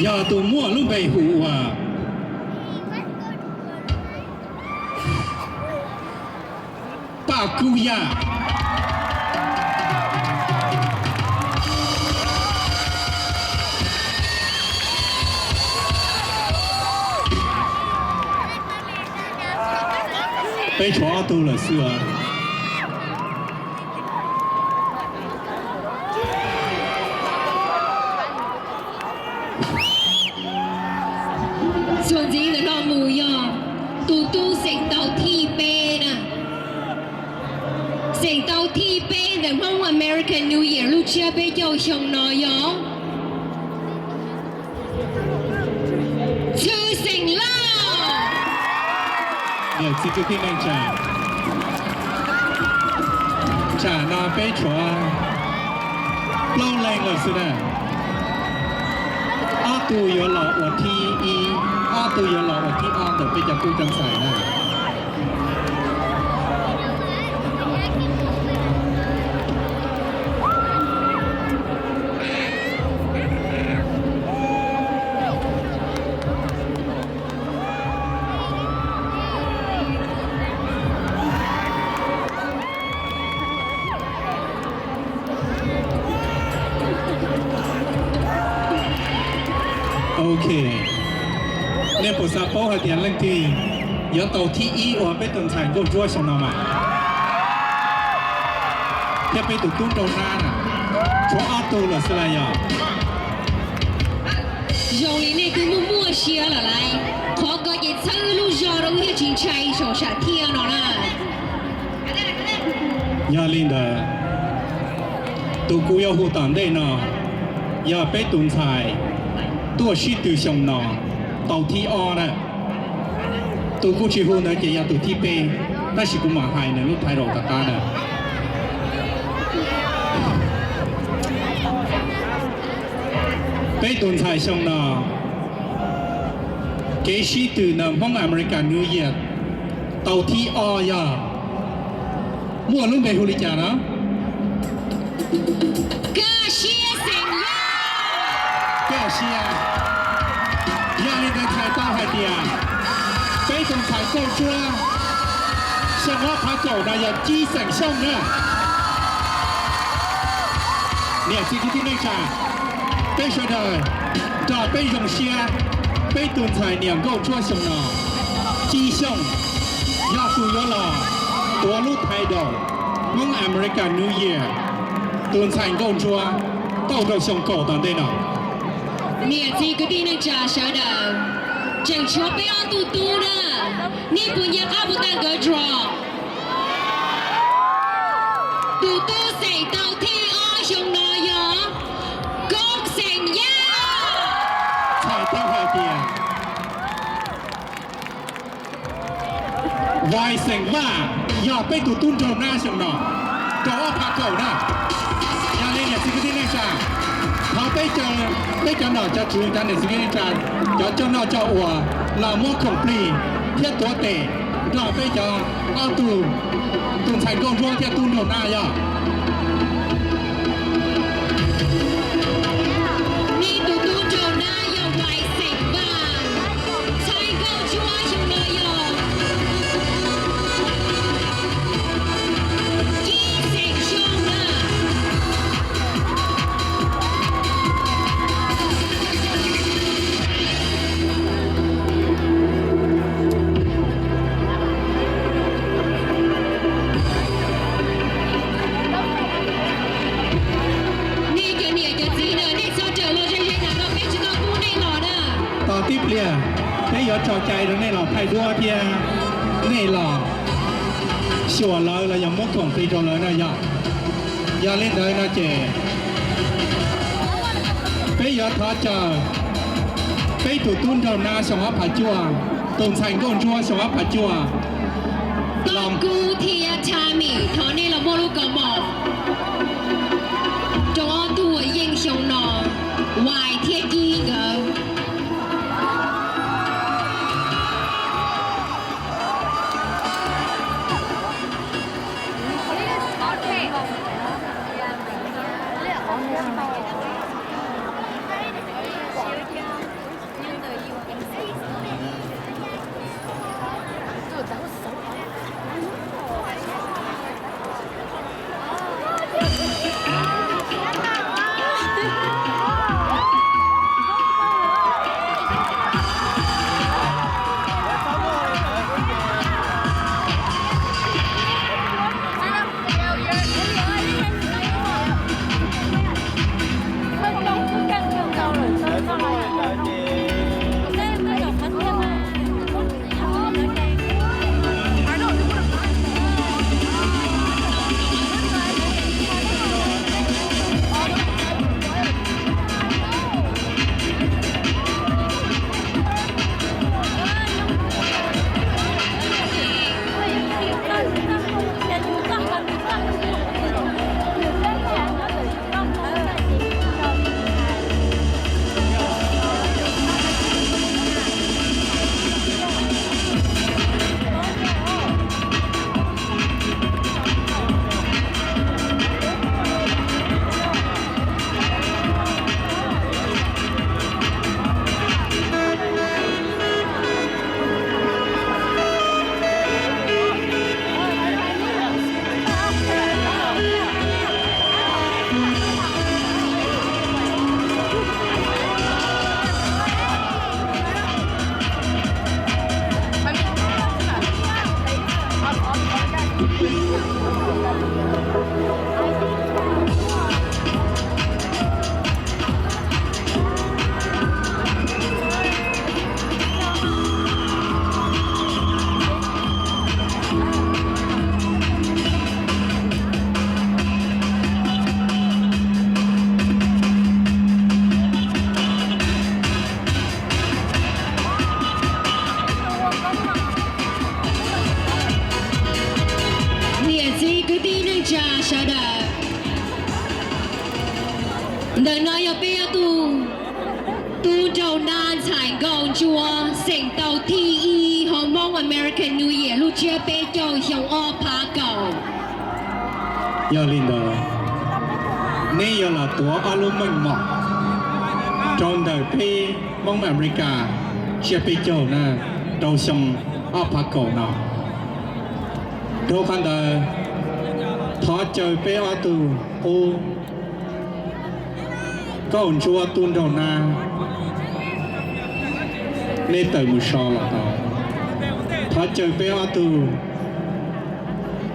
Yog tus muaj lub npe hu ua Paj Kub Yaj. Peb tshuav ob tug lawm xwb os. Txuas ntxiv ntawm no mus yog tus tub xeem tau thib peb na. Xeem tau thib peb ntawm Hmoob American New Year lub tsiab peb caug xyoo no yog Txwj Xeem Lauj. Niam txiv kwv tij neej tsa, tsam no peb tshuav plaub leeg lawm xwb na. Ob tug yuav los ua thib ib, ob tug yuav los ua thib ob ntawm peb cov tub cov ntxhais na. Ok, nej puas xav paub hais tias leej twg yuav tau thib ib ua peb tus ntxhais nkauj ntsuab xyoo no mas? Thiab peb tus tub nraug nab na, tshuav ob tug lawm xwb las yog? Zoo li nej twb muaj muaj siab lawm lauj, qhov ko ces txhawb wb lub zog rau wb thiaj tsis ntshai saum sam thiaj no na. Yog li ntawd, tus kuv yuav hu tom ntej no yog peb tus ntxhais tuaj sib tw xyoo no tau thib ob na. Tus kuv tsis hu ntawd ces yog tus thib peb, tab sis kuv mam hais nws lub title tom qab na. Peb tus ntxhais xyoo no kev sib tw ntawm Hmoob American New Year tau thib ob yog muaj lub npe hu li cas no? Kaj Siab Xeem Yaj. Kaj Siab. Yog li ntawd txhais tau hais tias peb tus ntxhais nkauj ntsuab xyoo ob phav kaum no yog Cib Xeem Xyooj na. Niam txiv kwv tij neej tsa, peb sawv daws nrog peb zoo siab, peb tus ntxhais niam nkauj ntsuab xyoo no, Cib Xyooj, yog tus yuav los tuav lub title Hmoob American New Year tus ntxhais nkauj ntsuab tauj rau xyoo kaum tom ntej no. Niam txiv kwv tij neej tsa sawv daws, tseem tshuav peb ob tug tub na, nej puas nco qab puas tau nkawd draw? Tus tub xeem tau thib ob xyoo no yog Koob Xeem Yaj. Txhais tau hais tias Vais Xeem Vaj yog peb tus tub nraug nab xyoo no, rau ob phav kaum na. Yog li niam txiv kwv tij neej tsa, thov peb cov nom cov tswv, cov niam txiv kwv tij neej tsa, cov coj noj coj ua los muab khoom plig thiab tuav tes nrog peb cov ob tug, tus ntxhais nkauj ntsuab thiab tub nraug nab yog. Nej tus tub nraug nab yog Vais Xeem Vaj, ntxhais nkauj ntsuab xyoo no yog Cib Xeem Xyooj na. Nej cov niam cov txiv na, nej txhob rawm los ze ze ntawm no, peb tsis tau pub nej los na. Tos tib pliag, peb yuav tso cai rau nej los thaij duab thiab nej los xyuas lawv los yog muab khoom plig rau lawv na yog. Yog li ntawd no ces peb yuav thov caw peb tus tub nraug nab xyoo ob phav cuaj, tus ntxhais nkauj ntsuab xyoo ob phav cuaj, Tooj Kub thiab Tammy, thov nej los muab lub kaus mom rau ob tug uas yeej xyoo no, Vais thiab Cib nkawd. Tsa sawv daws, ntawm no yog peb ob tug tub nraug nab ntxhais nkauj ntsuab xeem tau thib ib hauv Hmoob American New Year lub tsiab peb caug xyoo ob phav kaum. Yog li ntawd, neb yuav los tuav ob lub meej mom rau ntawm peb Hmoob Amelikas tsiab peb caug na, rau xyoo ob phav kaum no. Dhau qhov ntawd, thov caw peb ob tug qub, nkauj ntsuab tub nraug nab, neb tawm mus so los tau. Thov caw peb ob tug